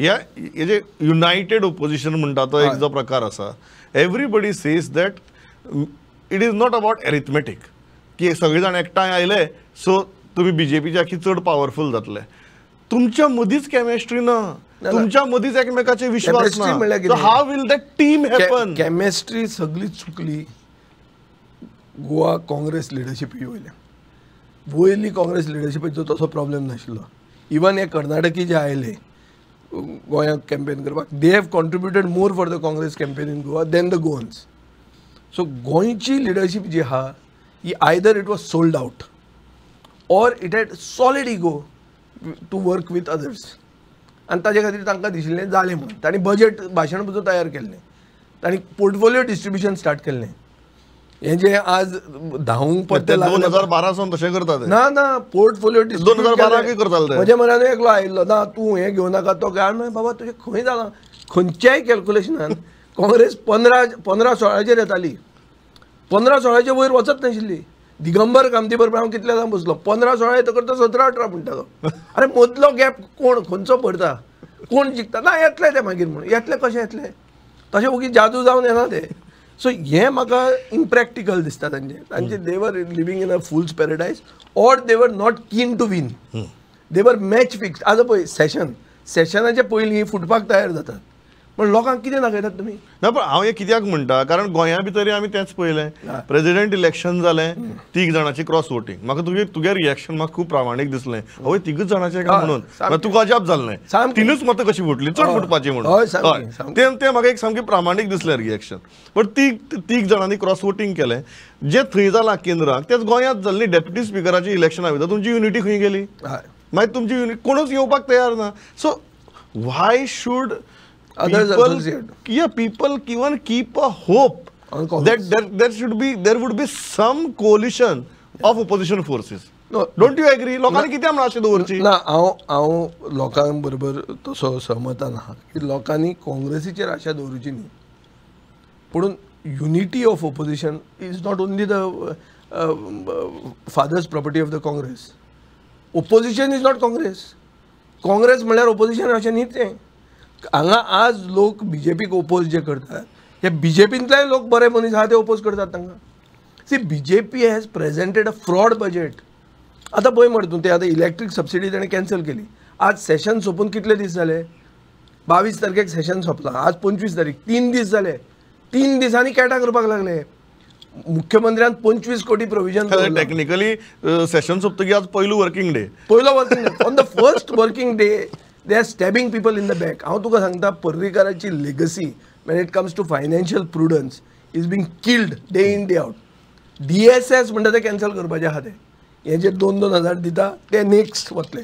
ह्या हे जे United opposition म्हणटा तो एक जो प्रकार आसा, everybody says that it is not about arithmetic की सगळे जाण एकठांय आयले सो तुमी बीजेपीच्या की चड पावरफूल जातले. तुमच्या मदींच केमिस्ट्री ना, तुमच्या मदींच एकमेकाचे विश्वास ना. So how will that team happen? Chemistry सगळी चुकली गोवा काँग्रेस लिडरशिपी वयल्या. वयली काँग्रेस लिडरशिपीचो तसो प्रॉब्लेम नाशिल्लो. इवन हे कर्नाटकी जे आयले गोंयांत कॅम्पेन करपाक, they have contributed more for the Congress campaign in Goa than the Goans. So गोंयची लिडरशीप जी आहा ही either it was sold out or it had solid ego to work with others. आनी ताजे खातीर तांकां दिशिल्लें जालें म्हणून तांणी बजेट भाशण पसून तयार केल्लें, तांणी पोर्टफोलियो डिस्ट्रिब्युशन स्टार्ट केल्लें. हें जें आज धांवूंक पडटा 2012 सावन तशें करतात. ना ना, पोर्टफोलियो 2012 करताले. म्हज्या मनान एकलो आयिल्लो ना तूं हें घेवं नाका तो घे. म्हणलें बाबा तुजें खंय जालां? खंयच्याय कॅल्कुलेशनान काँग्रेस 15 16 येताली, 15 16 वयर वचत नाशिल्ली. दिगंबर कामती बरोबर हांव कितले जाण बसलो, 15 16 येतकर तो 17 18 म्हणटा तो. अरे मदलो गॅप कोण खंयचो भरता, कोण जिखता? ना येतले ते मागीर म्हणून येतले कशें येतले? तशें ओगी जादू जावन येना ते. सो हें म्हाका इम्प्रॅक्टिकल दिसता तांचें. तांचे they were living in a fool's paradise or they were not keen to win, they were match fixed. आतां पळय सेशन सेशनाचे पयलीं फुटपाक तयार जातात, पण लोकांक कितें दाखयतात तुमी? ना, पण हांव हें कित्याक म्हणटा, कारण गोंया भितर आमी तेंच पळयलें. प्रेजिडेंट इलेक्शन जालें, 3 जाणांची क्रॉस वोटींग. म्हाका तुगे रिएक्शन म्हाका खूब प्रामाणीक दिसलें. हय, 3 जाणांचें काय म्हणून तुका अजाप जालें, 3च मतां कशीं फुटलीं, चड फुटपाची म्हणून. तें म्हाका एक सामकें प्रामाणीक दिसलें रिएक्शन. बट 3 जाणांनी क्रॉस वोटींग केलें. जें थंय जालां केंद्राक तेंच गोंयांत जालें. डेप्युटी स्पिकराचें इलेक्शना भितर तुमची युनिटी खंय गेली? मागीर तुमची युनिटी कोणूच येवपाक तयार ना. So why should people, yeah, people even keep a hope that there would be some coalition of opposition forces. No, don't you agree? लोकांनी कित्याक म्हण आशा दवरची ना? हांव हांव लोकां बरोबर तसो सहमता ना की लोकांनी काँग्रेसीचेर आशा दवरची न्ही. पूण unity of opposition is not only the father's property of the Congress. Opposition is not Congress. Congress म्हणल्यार ओपोजिशन अशें न्ही तें. हांगा आज लोक बीजेपीक ओपोज जे करतात, हे बीजेपींतले लोक बरे मनीस आहा ते ओपोज करतात तांकां. See, BJP has presented a fraud budget. आतां पळय मरे तूं, ते आतां इलेक्ट्रीक सबसिडी ताणें कॅन्सल केली. आज सेशन सोंपून कितले दीस जाले? 22 तारखेक सेशन सोंपलां, आज 25 तारीख, 3 दीस जाले. 3 दिसांनी कॅटा करपाक लागले. मुख्यमंत्र्यान 25 कोटी प्रोविजन. टेक्निकली सेशन सोंपतकीर आज पयलो वर्किंग डे, पयलो working day. On the first working day they are stabbing people in the back. हांव तुका सांगता, पर्रीकाराची legacy when it comes to financial prudence is being killed day in day out. DSS म्हणटा ते cancel करपाचें आहा. ते हे जे 2-2 हजार दिता ते नेक्स्ट वतले,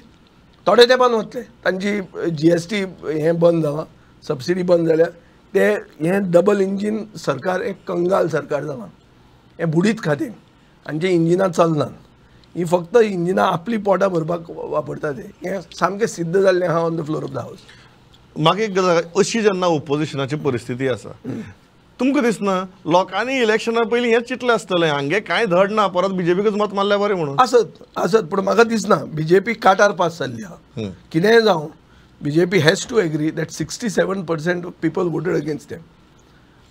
थोडे तेंपान वतले. तांची GST हें बंद जालां, सबसिडी बंद जाल्या. ते हें डबल इंजीन सरकार एक कंगाल सरकार जालां. हें बुडीत खातें, हांचें इंजिनां चलनात, ही फक्त इंजिनां आपली पोटां भरपाक वापरता. ते हें सामकें सिद्ध जाल्लें आहा on the floor of the house. म्हाका एक गजाल, अशी जेन्ना ओपोजिशनाची परिस्थिती आसा, तुमकां दिसना लोकांनी इलेक्शना पयलीं हेंच चिंतलें आसतलें, हांगे कांय धड ना, परत बीजेपीकच मत मारल्यार बरें म्हणून? आसत आसत, पूण म्हाका दिसना बीजेपी काटार पास जाल्ली आहा. कितेंय जावं, BJP has to agree that 67% people voted against them.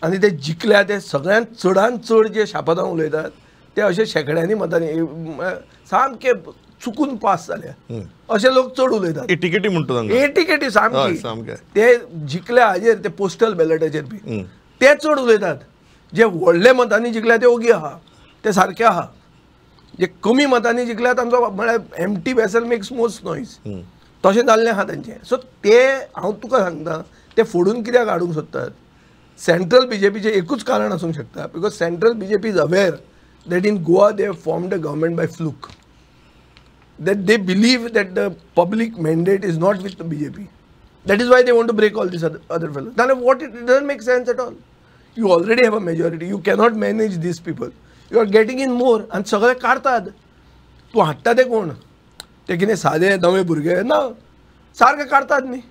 आनी ते जिखल्या ते सगळ्यांत चडान चड जे शापतां उलयतात ते अशे शेंकड्यांनी मतांनी सामके चुकून पास जाल्या अशे लोक चड उलयतात. एटिकेटी म्हणटा, एटिकेटी सामकी. ते जिखल्या हाजेर, ते पोस्टल बॅलटाचेर बी ते चड उलयतात. जे व्हडले मतांनी जिखल्या ते ओगी आहा, ते सारके आहा. जे कमी मतांनी जिखल्या तांचो म्हळ्यार empty vessel makes most noise, तशें जाल्लें आहा तांचें. सो ते हांव तुका सांगता, ते फोडून कित्याक हाडूंक सोदतात? सेंट्रल बीजेपीचें एकूच कारण आसूंक शकता, because central BJP is aware that in Goa they have formed a government by fluke, that they believe that the public mandate is not with the BJP. That is why they want to break all these other fellows. Now, what, it doesn't make sense at all. You already have a majority. You cannot manage these people. You are getting in more. आनी सगळे काडतात. तूं हाडटा ते कोण? ते कितें सादे नवे भुरगे ना, सारके काडतात न्ही.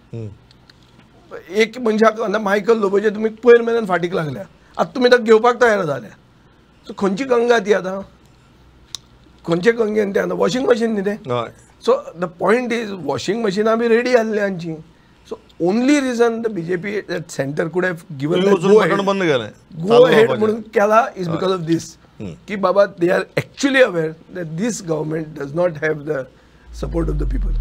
एक मनशाक मायकल लोबोचे तुमी पयर मेरेन फाटीक लागल्या, आतां तुमी ताका घेवपाक तयार जाल्या. सो खंयची गंगा ती आतां? खंयचे गंगेन तें आतां वॉशिंग मशीन न्ही तें. So the point is, washing मशिनां बी रेडी आसली आमची. So Only reason the BJP at centre could have given बंद केलें, गो अहेड म्हणून केला is because of this की बाबा they are actually aware that this government does not have the support of the people.